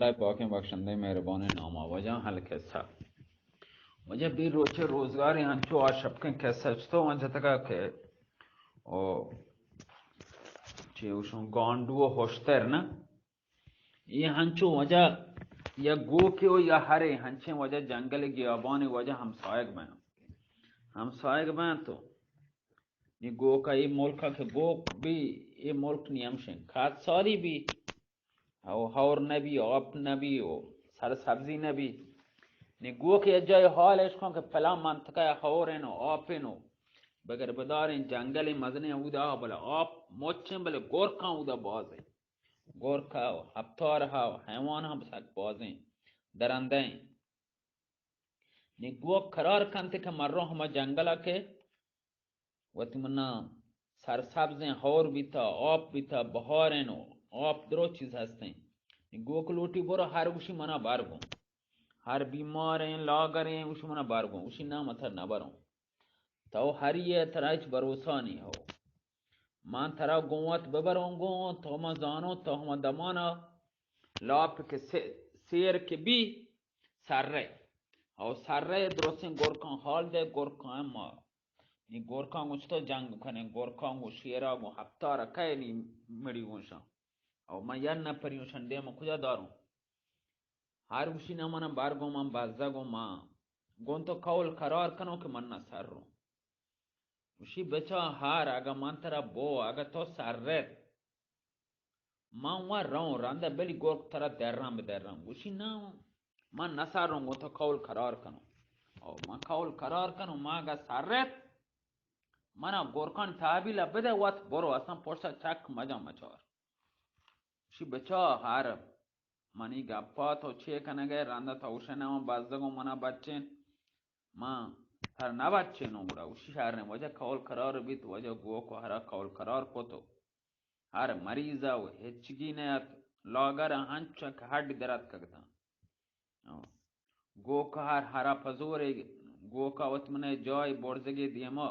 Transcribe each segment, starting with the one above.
اللہ پاکیں بخشندہ مہربانیں نام ءَ۔ واجہ حال قصہ۔ واجہ بی روچے روزگارے ہنچو آ شپکیں قصہ چتو من جتگا کہ او چے اوشون گانڈو و ہشتر نا، یہ ہنچو واجہ یا گوکے و یا ہرے ہنچیں واجہ جنگل گیابان واجہ ہمسایگ بین، ہمسایگ بین تو یہ گوکا یہ ملکا کہ گوک بی، یہ ملک نی ہمشیں کات سالی بی، او ہور نبی، آپ نبی، او سر سبزی نبی۔ نی گوک یہ جای حال اش کن کہ پلان منطقہ ہورن و آپن و بگر بداریں جنگل مزنیں اودا، بلے آپ مچیں، بلے گورکاں اودا بازیں۔ گورکا و ہپتار ہا و حیوان ہم سک بازیں، درندیں۔ نی گوک قرار کنت کہ مرو ہما جنگلا کہ وتی منا سرسبزیں، ہور بیتا، آپ بیتا، بہاریں و آپ درو چیز ہستیں۔ نی گوک لوٹی برو ہر گوشی منا بر گوں۔ ہر بیماریں، لاگریں، گوشی منا بر گوں۔ گوشی نا، من ترا نہ بروں۔ تو ہری ئے، ترا ہچ بھروسہ نی ہو۔ من ترا گوں وت ببروں گوں، تو من زانوں، تو ہما دمانا لاپ کہ سے-، سیر کہ بی، سرے۔ او سرے درستیں گورکاں حال دے، گورکاں ما۔ نی گورکاں گوں چتو جنگ کنیں، گورکاں گوں شیرا گوں ہپتارا کئے نی مڑی گوشاں۔ او من یک نپری گوشاں دیم کجا داروں؟ ہر گوشی نہ من بر گوں، من بزگ اوں، من گوں تو قول قرار کنوں کہ من نہ سر روں۔ گوشی بچا ہر اگہ من ترا بو، اگہ تو سر رت، من و روں رندہ بلی گورک ترا درم بدرم۔ گوشی نہ، من نہ سر روں، گوں تو قول قرار کنوں۔ او من قول قرار کنوں، من اگہ سر رت، منا گورکانی تحویل بدے، وت برو، اصلاً پشتا چک مجا مچار۔ گوشی بچا ہر منی گپا تو چے کنگ ئے؟ رندا تو گوشے نہ من بزگ اوں، منا بچین، من ترا نہ بچینوں۔ گڑا گوشی شریں، واجہ قول قرار بیت، واجہ گوک و ہرا قول قرار کت و ہر مریضا و ہچگی نیت، لاگر ہنچک ہڈ دراتکگ اتاں۔ گوک ہر ہرا پزورے، گوکا وت منے جای برزگے دیما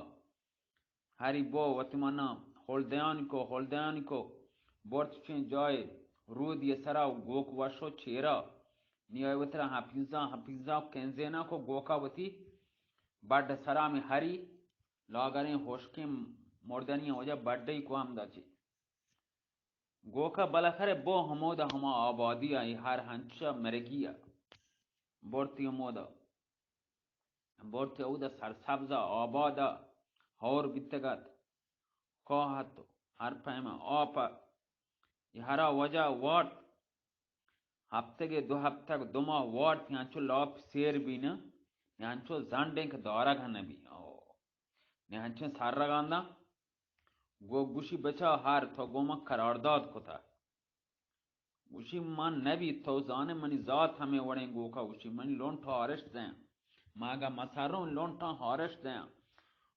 ہری بو وتی منا ہولدیانی کو، ہولدیانی کو برت چین جائے رودی سرا و گوک وشو چیرا۔ نی آئی وترا ہپیزاں، ہپیزاں کنزینا کو گوکا وتی بڈ سرا می ہری لاگریں ہوشکیں مردنی وجہ بڈی کو ہمدا چی۔ گوکا بالاخرہ بو ہمودا ہما آبادی آئی ہر ہنچا مرگی آ۔ برتی ہمودا۔ برتی اودا سرسبز ء آباد ء ہور بیتگ ات۔ کاہ ات، ہر پیم ء آپ ء۔ اے ہرا وجہ وارت، ہپتگے دو ہپتگ دو ماہ وارت، اے انچو لاپ سیر بی نہ، اے انچو زنڈیں کہ دارگ ہم نہ بی۔ او، نے انچیں سرگانداں گو گوشی، بچا ہر تو گو من قرارداد کتہ۔ گوشی، من نبی، تو زانے منی ذات ہمے وڑیں گوکا۔ گوشی، منی لنٹ ہارشت دیں، ما اگا مسروں لنٹاں ہارشت دیں۔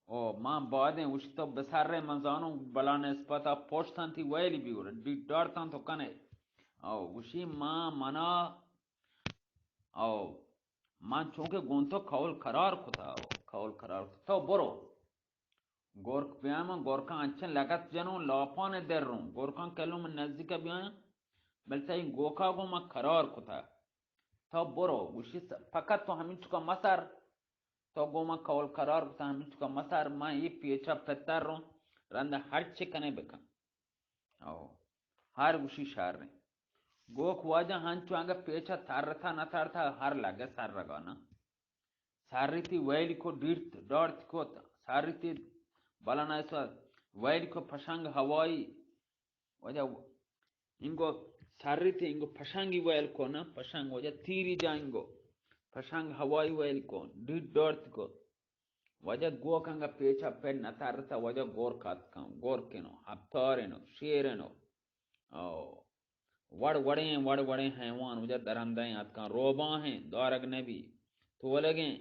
او ما بادیں، گوشی، تو بسرے، من زانوں بلا نسبتا پشتاں تی ویلی بی گڑا ڈیڈ ڈارتاں تو کنے۔ او گوشی، ما منا، او من چونکہ گون تو قول قرار کتا، او قول قرار کتا، تو برو۔ گورک پیام، گورکاں انچیں لگت جنوں، لاپان دروں، گورکاں کلوں من نزدیک بیاں، بل تئی گوکا گوں من قرار کتا۔ تو برو، گوشی س-، فقط تو ہمینچکا مسر، تو گوں من قول قرار کتا، ہمینچکا مسر، من اے پیچا پتر روں، رند ہر چی کنے بکن۔ او، ہر گوشی شریں۔ گوک واجہ ہنچو انگہ پیچا ترتا نہ ترتا، ہر لگے سرگا نہ۔ سریتی ویلی کو ڈیرت، ڈارت کت، سریتی بلان ایسا ویلی کو پشنگ ہوائی۔ واجہ انگو سریتی انگو پشنگی ویل کو نا، پشنگ واجہ تیری جا انگو۔ پشنگ ہوائی ویل کو، ڈیرت ڈارت کو۔ واجہ گوک انگا پیچا پہ نہ ترتا، واجہ گورک اتکاں، گورکینو، ہپتارینو، شیرینو۔ او، وڑ وڑیں، وڑ وڑیں حیوان، واجہ درندہیں اتکاں، روباہیں، دارگ نبی، تولگیں۔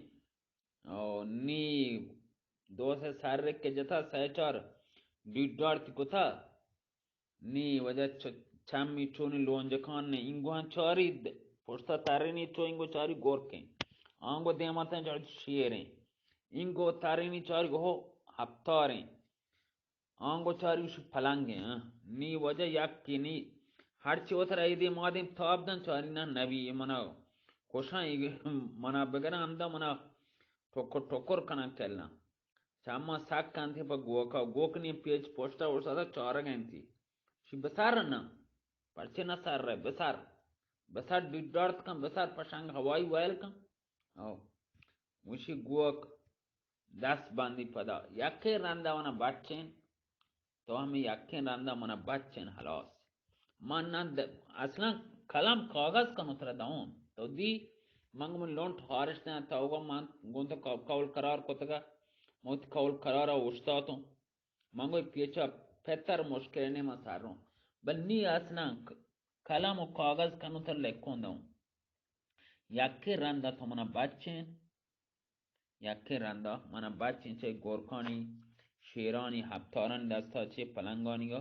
او، نی دو سے سرک کہ جتا، سہ چار ڈیڈ ڈارت کتا۔ نی واجہ چ-، چمی چونی لونجکان نے، انگو ہن چاری د-، پشتا ترینی چو انگو چاری گورکیں۔ آنگو دیماتیں چو شیریں۔ انگو ترینی چاری گو ہپتاریں۔ آنگو چاری گوشی پلنگیں، ہاں۔ نی واجہ یکی نی ہرچی وترا ایدی مادیں تاب دن، چاری نا نبی، اے منا کشاں، اے منا بگراں ہمدا منا ٹکر ٹکر کناں کلاں۔ چماں سک کنتی پہ گوکا، گوک نی پیچ پشتا اوشتاتا چارگ انتی۔ شی بسر نہ، پرچے نہ سر رہے، بسر، بسر ڈیڈارت کن، بسر پشنگ ہوائی ویل کن۔ او، موشی گوک دست بندی پدا، یکے رندا منا بچین، تو ہمیں یکیں رندا منا بچین، ہلاس۔ من نہ د-، اصلاً قلم کاغذ کنو ترا داؤں۔ تو دی، من گوں لونٹ خارش دیں، تو گو من گوں تو قو-، قول قرار کتگا، موت قول قرار اوشتاتوں۔ من گو پیچا پتر مشکل نے من سروں۔ بل نی اصلاً ک-، قلم و کاغذ کنو تر لکھوں داؤں۔ یکے رندا تو منا بچین، یکے رندا منا بچین چہ گورکانی، شیرانی، ہپتارانی دستا، چہ پلنگانی گا۔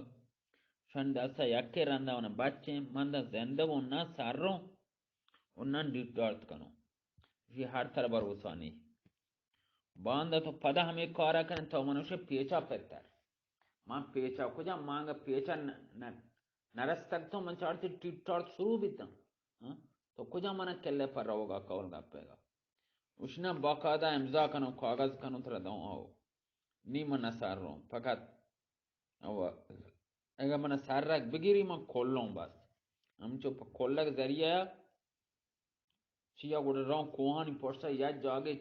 شان دستا یکے رندا منا بچین، من دا زندگ و نہ سروں و نہ ڈیٹارت کنوں۔ یہ ہر تر بھروسہ نی۔ باندا تو پدا ہمیں کارا کن، تو منوش پیچا پتر۔ من پیچا کجا، مانگا پیچا ن-، ن-، نرستگ تو من چارتی ٹیٹ ٹارت شروع بیتاں۔ ہاں؟ تو کجا من کلے پر روگا، کول گپے گا۔ اشنا باقاعدہ امضا کنوں، کاغذ کنوں ترا دوں، او۔ نی من نہ سر روں، فقط او، اگہ من سر رکھ بگیری من کلوں بس۔ ہم چو پہ کلگ ذریعہ چیا گڑا روں کوہانی پشتا یا جاگے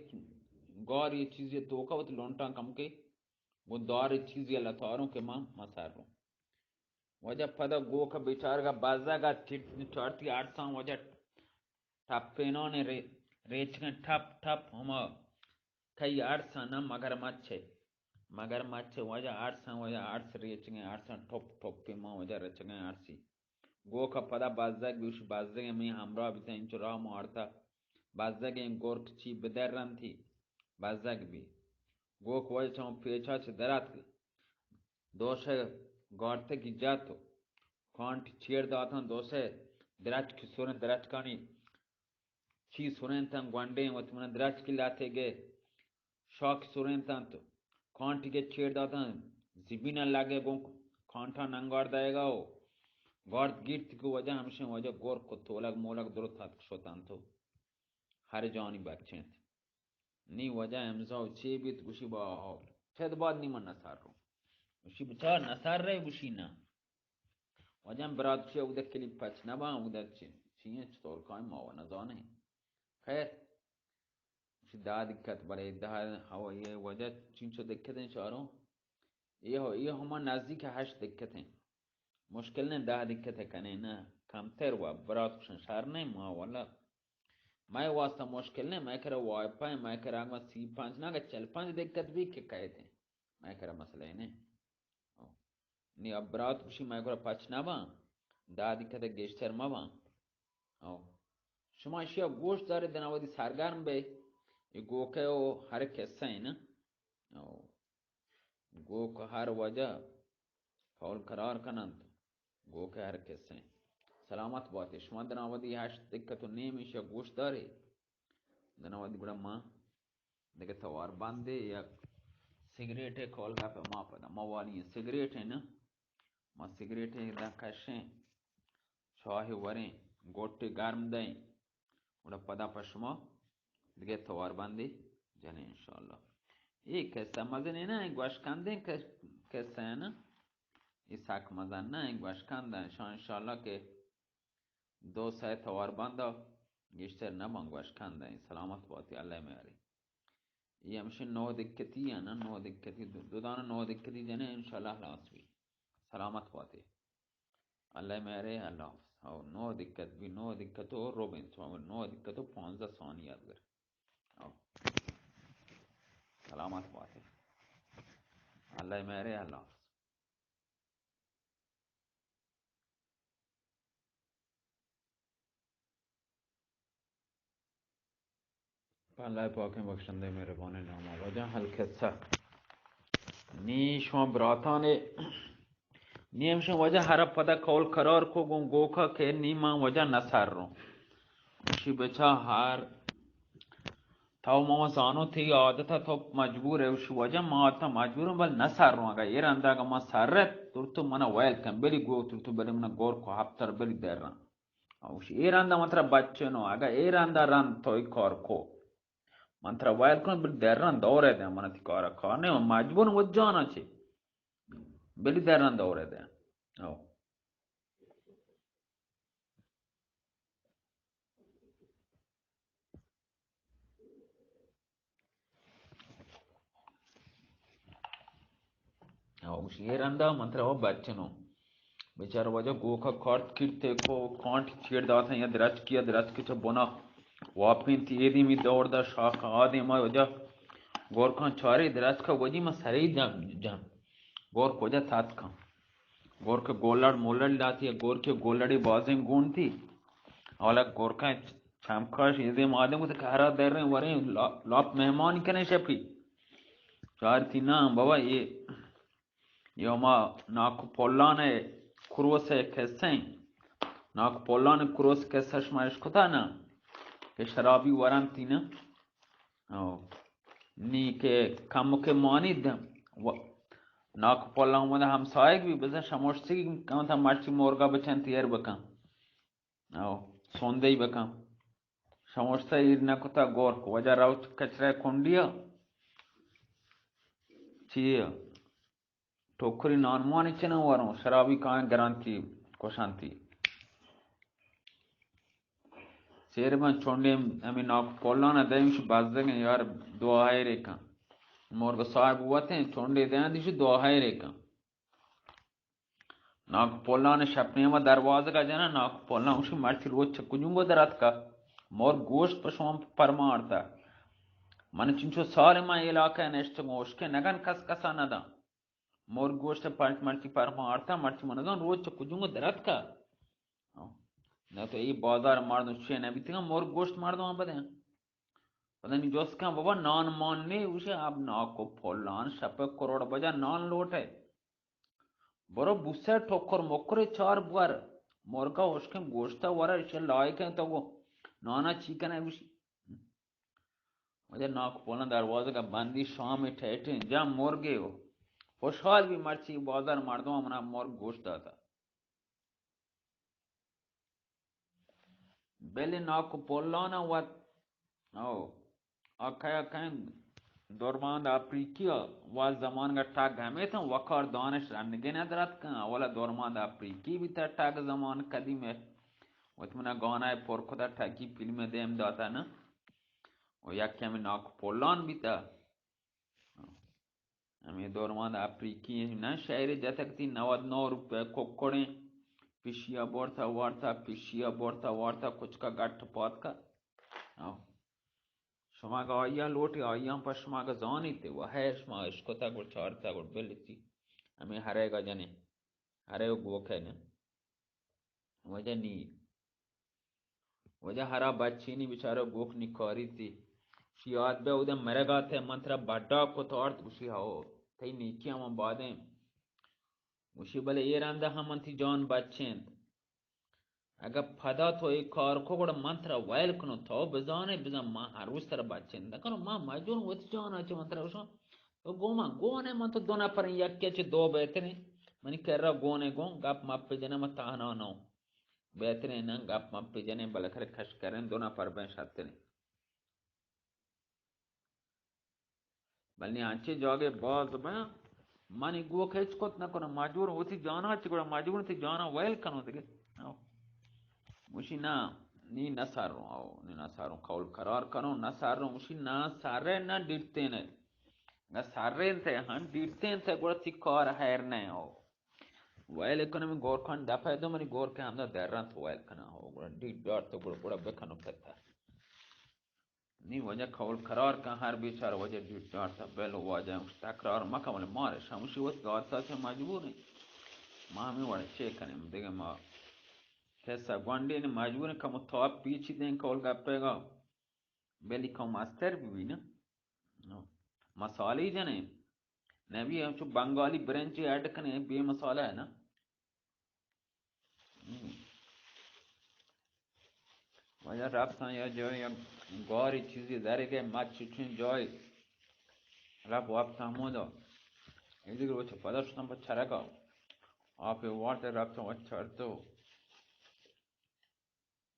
گار یہ چیزی توکا وت لونٹاں کم کے گوں دار چیزی اللہ تاروں کہ من مسر روں۔ وجہ پدا گوک بیچارگا بزگا چارتی آرساں وجہ ٹپینان رے-، ریچگیں ٹپ ٹپ ہما کئی آرساں نہ مگر مچے۔ مگر مچے وجہ آرساں وجہ آرس ریچگیں آرساں ٹپ ٹپ ما وجہ رچگیں آرسی۔ گوک ء پدا بزگ بی، گوشی، بزگ ء منی ہمراہ بیتہ، انچو راہ مارتہ، بزگ ء گورک چی بدرنتی، بزگ بی۔ گوک وجہ چون پیچا چہ دراتک، دوشہ گارتگی جت و کانٹ چیر داتاں، دوشہ درچکی سوریں درچکانی چی سرینتاں گونڈیں وت من درچکی لاتیگے شاک سرینتاں تو کانٹیگے چیر داتاں زمین لگے گوں کانٹاں ننگار دایگا و گارد گیرت کو وجہ ہمشیں وجہ گورک و تولگ مولگ درست اتک شتاں تو ہر جانی بچینت۔ نی وجہ امضا و چی بیت گوشی با حال چد بعد نی من نسر رو۔ گوشی بچار نسر رے؟ گوشی نہ۔ واجہ برات چی اودہ کلی پچ نہ باں، اودہ چی، چی ایں چطور کائیں ما و نزانیں۔ خیر، چی دہ دقت بلے دہ ہو یہ واجہ چینچو دقت ہیں چاروں۔ یہ ہو، یہ ہما نزدیک ہشت دقت ہیں۔ مشکل نہیں دہ دقت کنیں نہ، کمتر و برات کشن شر نہیں ما والا۔ مئے واسطہ مشکل نہیں، مئے کرا وائی پائیں، مئے کرا اگاں سی پنچ نہ اگاں چل پنچ دقت بھی کہ کہتے ہیں۔ مئے کرا مسئلہ نہیں۔ نی ابرات گوشی مئے گورا پچ نہ باں، دہ دقیقہ گیشتر مہ باں۔ او۔ شما اشیا گوش دارے دنا وتی سرگرم بے۔ یہ گوکے او ہر قصہ ہیں نا۔ او۔ گوک ہر وجہ قول قرار کنند۔ گوکے ہر قصہ ہیں۔ سلامت باتے۔ شما دنا وتی ہشت دقیقہ تو نیم اشیا گوش دارے۔ دنا وتی گڑا ما دگہ توار بندے یک سگریٹے کول گپ ما پدا ما والی سگریٹے نا، ما سگریٹے داں کشیں، چاہے وریں، گوٹے گرم دیں، گڑا پدا پہ شما دگہ توار بندے جنیں انشاءاللہ۔ یہ قصہ مزنے نا، گوش کندیں قصہ ہے نا، یہ سک مزن نا، گوش کندیں انشاءاللہ کہ دو سئے توار باندا گیشتر نہ باں گوش کندیں۔ سلامت باتی، اللہ میارے۔ یہ ہمشہ نو دقتی ہے نا، نو دقتی، دو، دو دانا نو دقتی جنے انشاءاللہ خلاص بی۔ سلامت باتی۔ اللہ میارے، اللہ حافظ۔ او نو دقت بی، نو دقت و رو بین، نو دقت و پانزدہ ثانیات گر۔ او۔ سلامت باتی۔ اللہ میارے، اللہ حافظ۔ پہ اللہ پاکیں بخشندہ مہربانیں نام ء۔ واجہ القصہ۔ نی شما براتانے، نی ہمشن واجہ ہر پدا قول قرار کو گوں گوکا کہ نی من واجہ نہ سر رو۔ شی بچا ہر تو ما زانو تئی عادت ءَ، تو مجبور ئے، اوشی وجہ ما عادت ءَ مجبور اوں، بل نہ سر روں۔ اگاں اے رندا اگاں ما سر ات، ترتو منا ویل کن، بلی گو ترتو، بلی منا گور کو ہپتر، بلی درن۔ اوشی اے رندا من ترا بچنو، اگاں اے رندا رند تو اے کار کو، من ترا ویل کن، بلی درن دورے دے، من تی کارا کار نہیں، من مجبور اوں وت جانا چے، بلی درن دورے دے۔ او۔ او، گوشی، اے رندا من ترا و بچنو۔ بیچارہ واجہ گوکا کارت کیت کو کانٹ چیر داتن یا درچکی یا درچکی چہ بنا واپینتی، اے دیمی دور دا شاخ آ دیما واجہ گورکاں چارے درچکا وجی ما سرے جم، جم۔ گورک واجہ تاتکاں۔ گورک گولڑ مولڑ داتی، گورک گولڑی بازیں گون تھی۔ اولا گورکاں چمکاش ایدے مادم گوتے کہ ہرا دریں وریں لا-، لاپ مہمانی کنے شپی۔ چارتی نا بابا، اے، اے ہما ناکو پولان ءِ کروس ءِ قصہ ایں۔ ناکو پولان ءِ کروس قصہ شما اشکتا نا کہ شرابی ورنتی نا؟ او۔ نی کہ کمکے مانی دم۔ و-، ناکو پولان ودا ہمسایگ بی بزن شموشتگی کمتا مرچی مورگا بچنتی ایر بکن۔ او، سوندئی بکن۔ شموشتہ ایر نہ کتا گورک، واجہ روت کچرہ کنڈیا۔ چی ٹوکری نانمانی چنہ وروں، شرابی کائیں گرانتی، کشانتی۔ سیر من چونڈے ہمیں ناکو پولان دیمش بزدگیں یار دعا ہیرے کن۔ مرگ صاحب وتیں چونڈے دیاں دیش دعا ہیرے کن۔ ناکو پولان شپ نیما دروازگا جناں، ناکو پولان گوشی، مرچی روچ چہ کجونگو در اتکا؟ مور گوشت پہ شما پرمارتا۔ من چنچو سال من علاقہ نشتگوں، اشکے نگن کس کسا نداں۔ مور گوشت پنچ مرچی پرمارتا، مرچی من نزان روچ چہ کجونگو در اتکا؟ نہ تو ای بازار مردم چے نبیتگاں، مور گوشت مردم بدیں۔ پدا نی جست کن، بابا نان مان نے؟ گوشے، اب ناکو پولان شپ کروڑ بجا نان لوٹے۔ برو بوسہ ٹکر مکر چار بور، مرگا اشکن گوشتا ورا، ایشی لائق ہیں تو گو نانا چی کنے؟ گوشی۔ مجھے ناکو پولان دروازگا بندی، شام ٹیٹیں جا مرگے ہو۔ خوشحال بی مرچی بازار مردم منا مرگ گوشت داتا۔ بلے ناکو پولان ءَ وت، او، آ کئے کئے دورماند آپریکی ءَ وت زمانگ ءَ ٹگ ہمیت اَنت، وقار دانش رنگین ءَ دراتک اَنت، اولا دورماند آپریکی بیتہ ٹگ زمان قدیم ءَ، وت منا گانا ءَ پر کتہ ٹگی فلم ءَ دیم داتہ نہ، و یکے ہمے ناکو پولان بیتہ۔ ہمے دورماند آپریکی نہ شعرے جتگ تئی نود نو روپے ککڑیں، پشیا برتا وارتا، پشیا برتا وارتا، کچکا گٹ پاتکا۔ آ۔ شما گا آئیا لوٹی، آئیا پہ شما گا زانیت، و ہے شما اشکتا گڑ چارتا گڑ بلتی۔ ہمے ہرے گا جنے، ہرے گوکے نے۔ واجہ نی۔ واجہ ہرا بچینی بیچارہ گوک نی کاری تی۔ شی یاد بہ اودے مرگا تے من ترا بڈا کت آرت، گوشی ہو، تئی نیکی ہم بادیں۔ گوشی بلے اے رندا ہم من تی جان بچینت۔ اگہ پدا تو اے کار کو گڑا من ترا ویل کنوں، تو بزانے بزان من ہر روز ترا بچینت کنوں، من مجبور وتی جانا چہ من ترا گوشاں۔ تو گو من گون ئے، من تو دو نفر ایں، یکے چہ دو بہتریں۔ منی کرا گون ئے گون، گپ مپ جنے، من تہنا نہ اوں۔ بہتریں نہ، گپ مپ جنے، بلے کرے کش کریں، دو نفر بیں شتریں۔ بلے انچیں جاگے باز بیں، منی گوک ہچ کت نہ کناں، مجبور وتی جانا چہ گڑا مجبور تئی جانا ویل کنوں دگہ۔ گوشی نہ، نی نہ سروں، او، نی نہ سروں، قول قرار کنوں، نہ سروں، گوشی نہ سرے نہ ڈیرتینے۔ نہ سرینتے ہن، ڈیرتینتے گڑا تی کار ہیر نہ او۔ ویل کنم گورکان دپے دو منی گورکے ہمدا درنت ویل کناں ہو، گڑا ڈیڈ دار تو گڑا، گڑا بکنو پتا۔ نی واجہ قول قرار کن، ہر بیچار واجہ ڈیڈ دار تا بل واجہ تکرار مکن، ولی مارش ہمشی وت گارتا چہ مجبور ہیں۔ ما ہمیں وڑا چے کنیم دگہ ما کسا گونڈین مجبور ہیں کم تاپ پیچی دیں قول گپے گا۔ بلی کم مستر بی نا۔ مسالے جنے۔ نبی ہم چو بنگالی برنج ایڈ کنے بے مسالہ ہے نا۔ ہم۔ واجہ رپتاں یا جاہے، یک گوارے چیزے درگئے، مچ چنچیں جاہے، رپ وپت ہمودا. ایدگہ روچ پدا شتاں پہ چرگا، آپے وارت، رپتاں وت چارتو.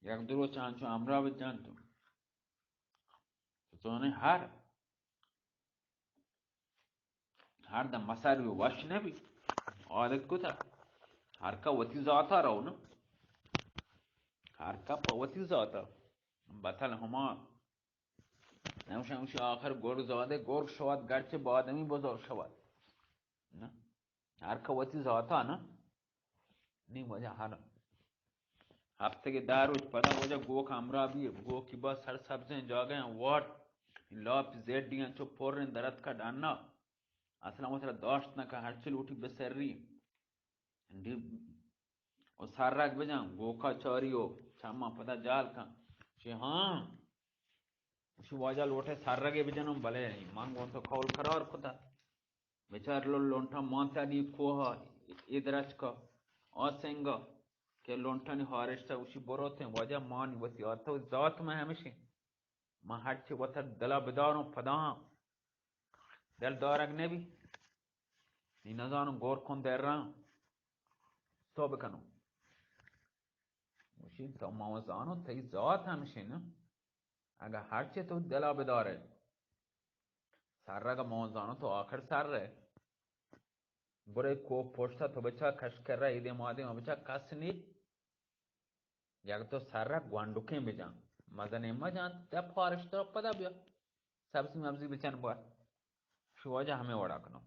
یک دو روچ انچو ہمراہ بجنت. تو زانے ہر ہر دم مسر وش نہ بی. عادت کتا. ہر کا وتی ذاتا رو نا. ہر کا پہ وتی ذاتا. بتل ہما نوشن وشی آخر گرگ زادے، گرگ شوات گرچہ بادمی بزرگ شوات. نا. ہر کا وتی ذاتا نا. نی واجہ ہر ہفتگے دہ روچ پدا واجہ گوک ہمراہ بی، گوکی با سر سبزیں جاگہ ہیں وارت، لاپ زیڈی انچو پریں درتکا ڈنا. اصلا وترا داشت نہ کن، ہرچی لوٹی بسری. ڈی-، و سرگ بجن، گوکا چاری و چما پدا جال کن. چی ہاں؟ وشی واجہ لوٹے سرگے بجنوں، بلے من گوں تو قول قرار کتا. بچار لو-، لونٹا مانتا نی کوہا، اے درچکا، آ سنگا، کہ لونٹانی ہارشتا وشی بروتیں، واجہ مانی وتی آتا و ذات میں ہمشیں. من ہرچی وتا دلا بداروں پداہاں دل دارگ نبی. نی نزانوں گور کن دران تو بکنوں. گوشی، تو ما زانو تئی ذات ہمشین. اگہ ہرچے تو دلا بدارے، سرگ ما زانو تو آخر سر رہے. برے کو پشتا تو بچا کش کر رہا، ایدے مادے ما بچا کس نی. یک تو سرگ گوانڈکیں بجان، مزنیں مجان، دپ ہارش تو پدا بیا. سبزی مبزی بچن بوا. شو واجہ ہمیں وڑا کنو.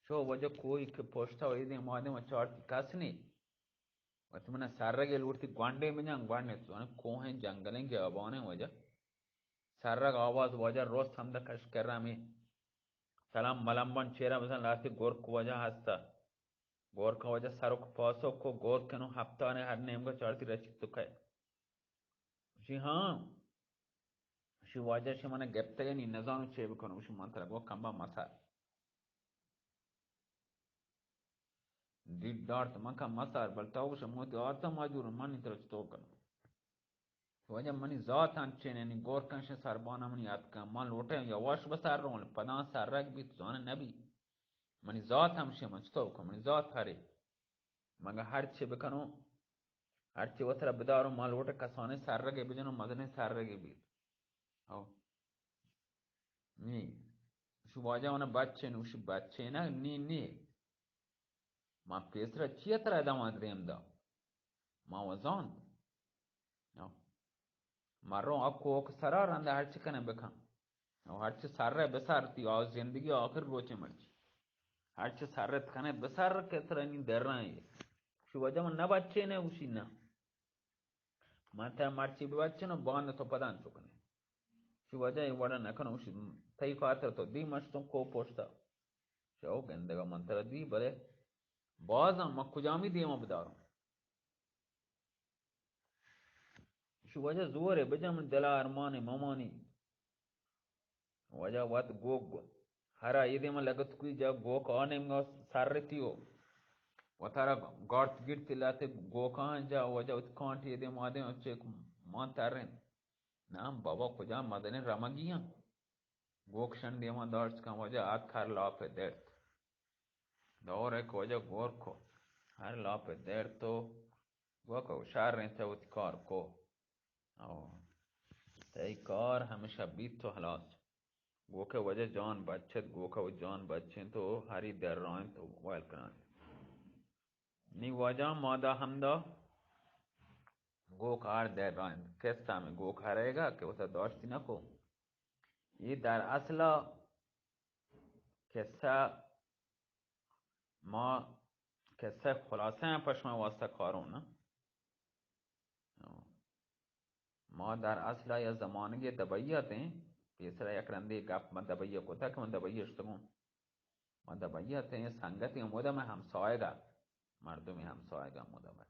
شو واجہ کوئی کہ پشتا و ایدے مادے ما چارتی کس نی. وت من سرگے لوٹتی گوانڈے بجان، گوانڈے تو کوہیں جنگلیں گیابانیں واجہ. سرگ آواز واجہ روست ہمدا کش کرا میں. سلام ملم بن چیرا بزن لاستی گورک واجہ ہستا. گورک واجہ سرک پاسو کو گورک کنو ہفتانے ہر نیمگا چارتی رچی تو کئے. جی ہاں. شی واجہ شی من گپتگے نی نزانو چے بکنو، شی من ترا گو کمبا مسار. ڈیڈ دارت مکن مسار، بل تو گوش موتی آتا مجور، من ترا چطور کنم؟ واجہ منی ذات انچین یعنی گور کنش سربانا منی اتکن، من لوٹے یا واش بسر رون، پدان سرک بیت زان نبی. منی ذات ہمشی، من چطور کنم؟ منی ذات ہرے. مگہ ہرچی بکنوں، ہرچی وترا بداروں، ما لوٹ کسانیں سرگے بجنوں، مزنیں سرگے بیت. او. نی. شو واجہ اونا بچے نو، شو بچے نا، نی، نی. ما پیسرا چیا ترا دماں دریم دا؟ ما وزانت. او. مروں آ کوک سرا رند ہرچ کنے بکن. او ہرچ سر بسر تی آ زندگی آخر روچے مرچی. ہرچ سرت کنے بسر کہ ترا نی درائیں. شو وجہ من نہ بچے نہ اوشی نہ. من ترا مرچی ببچن و بان تو پدان چکنے. شو وجہ اے وڑا نہ کنو اوشی. تئی خاطر تو دی مشتوں کو پوشتا. شو گندگا من ترا دی بلے بازاں من کجامی دیما بداروں. شو واجہ زورے بجا من دلا ارمانے ممانی. واجہ وت گوک گو. ہرا ایدے من لگت کوئی جا گوک آ نیمگا سرتی ہو. وتارا گارت گیرتی لاتے گوکاں جا واجہ وت کانٹ ایدے مادے چیک مان ترین. نام بابا کجا مدنے رمگی ہاں. گوک شن دیما داشت کن واجہ آت کر لاپ درت. دور ایک واجہ گور کو. ہر لاپ درت تو گوک ہوشار رہتے وتی کار کو. او. تئی کار ہمیشہ بیت تو ہلاس. گوک واجہ جان بچت، گوک و جان بچیں تو ہری در رائیں تو ویل کنان. نی واجہ مادا ہمدا گوک ہر در رائیں. کسا میں گوک ہرے گا کہ وتا داشتی نہ کو. یہ در اصل قصہ ما قصہ خلاصہ ہیں پہ شما واسطہ کاروں نا. ما در اصل یا زمانگے دبئی اتیں، پیسرا یک رندے گپ من دبئی کتا کہ من دبئی اشتگوں. ما دبئی اتیں، سنگتے ہمودا میں ہمسایگا، مردمی ہمسایگا ہمودا میں.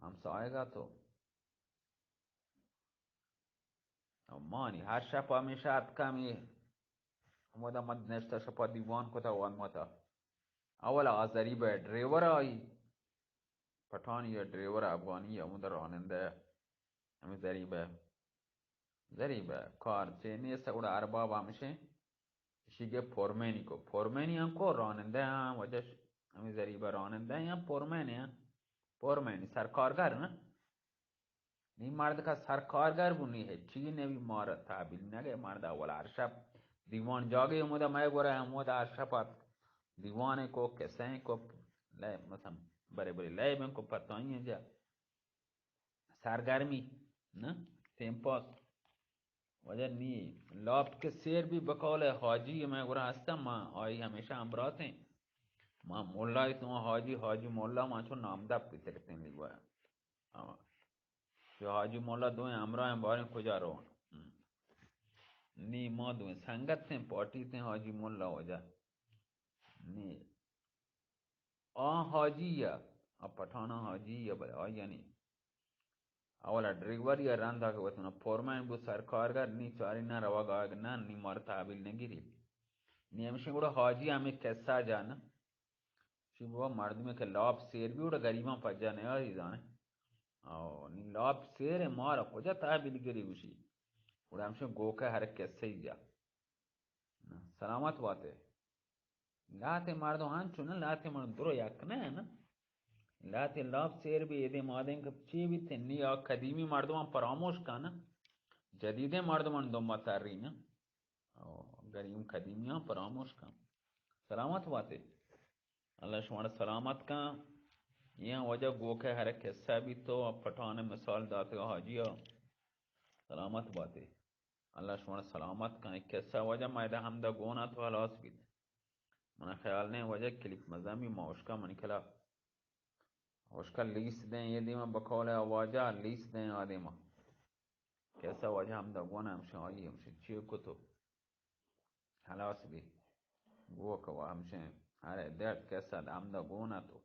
ہمسایگا تو. او مانی ہر شپ ہمیشہ اتکا می ہمودا من نشتہ شپا دیوان کتا وان متا. اول آزری بے ڈریور آئی. پٹھانی یا ڈرائیور افغانی یا ہمود رانندہ ہمیں ذریعہ ذریعہ کار چے نیست، گڑا ارباب ہمشیں، اشی گے فورمینی کو، فورمینی ہم کو رانندہ ہم وجہ ش-، ہمیں ذریعہ رانندہ یا فورمین ہیں، فورمینی سرکارگر نا۔ نی مرد کا سرکارگر بنی ہے، چی نبی مارا تحویل نہ گئے مرد اولا ہر شپ دیوان جاگے ہمودا مئے گورا ہمودا ہر شپ آت دیوان کو، کسیں کو، لے مثلا برے برے لے بن کو پتائیں جا سرگرمی، نہ؟ Time pass. وجہ نی لاپ کہ سیر بی بقول حاجی مئے گورا ہستاں، ما آئی ہمیشہ ہمراہ تیں۔ ما مولا تو حاجی، حاجی مولا ما چو نام دپ پترتیں لیوا۔ ہاں۔ کہ حاجی مولا دوئیں ہمراہ ہیں، باریں کجا رو؟ ہم۔ نی ما دوئیں سنگت تیں، پارٹی تیں حاجی مولا وجہ۔ نی آ حاجی یا، آ پٹھانا حاجی یا، بلے آ یعنی اولا ڈریور یا رندا کہ وتنا فورمین بو سرکارگر، نی چاری نہ روگ آگ نہ، نی مار تحویل نہ گیری۔ نی ہمشی گڑا حاجی ہمیں قصہ جانا۔ شی بابا مردمے کہ لاپ سیر بی گڑا غریباں پجا نہ آئی زانے۔ او نی لاپ سیر ہے، مارا کجا تحویل گیری گوشی۔ گڑا ہمشی گوکے ہر قصہ ہی جا۔ سلامت باتے۔ لہتے مردم انچو نہ، لہتے مردم درو یک نہ نہ۔ لہتے لاپ سیر بی ایدے مادیں کہ چی بیتے نی آ قدیمی مردمان پراموش کن۔ جدیدیں مردمان دنبا تری نہ۔ او گریم قدیمیاں پراموش کن۔ سلامت باتے۔ اللہ شمارا سلامت کن۔ یہ وجہ گوکے ہر قصہ بی تو پٹھان مثال داتگا حاجی۔ سلامت باتے۔ اللہ شمارا سلامت کن۔ ایک قصہ وجہ ما ادا ہمدا گونا تو خلاص بیت۔ منا خیال نہیں وجہ کلپ مزن بی ما اشکا منی خلاف۔ اشکا لیس دیں یہ دیما بقول واجہ لیس دیں آ دیما۔ قصہ وجہ ہمدا گونا ہمشہ آئی ہمشہ چی کو تو خلاص بی۔ گوکا ہمشہ ارے درد قصہ ہمدا گونا تو۔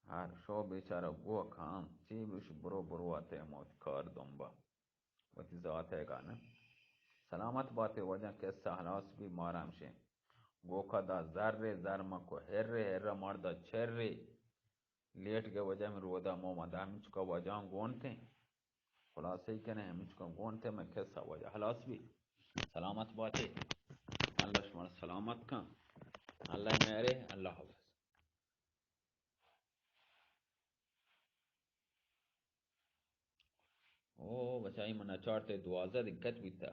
ہر شو بیچارہ گوک ہم چی بش برو برو آتے موت کار دنبا وتی ذات ہے گانا۔ سلامت باتے وجہ قصہ خلاص بی مارا ہمشہ۔ گوکا دا زر زر مکو ہر ہر مردا چر۔ لیٹ گئے وجہ میں رودا مو مدا ہم چکا وجہ گونتے۔ خلاصہ ہی کنے ہم چکا گونتے میں قصہ وجہ خلاص بی۔ سلامت باتے۔ اللہ شمار سلامت کن۔ اللہ میرے، اللہ حافظ۔ او بچائی من اچار تے دوازدہ دقت بیتا۔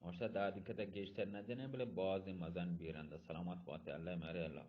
مرشد دہ دقت گیشتر نہ جنے بلے باز مزن بیرند۔ سلامت باتے، اللہ میرے، اللہ۔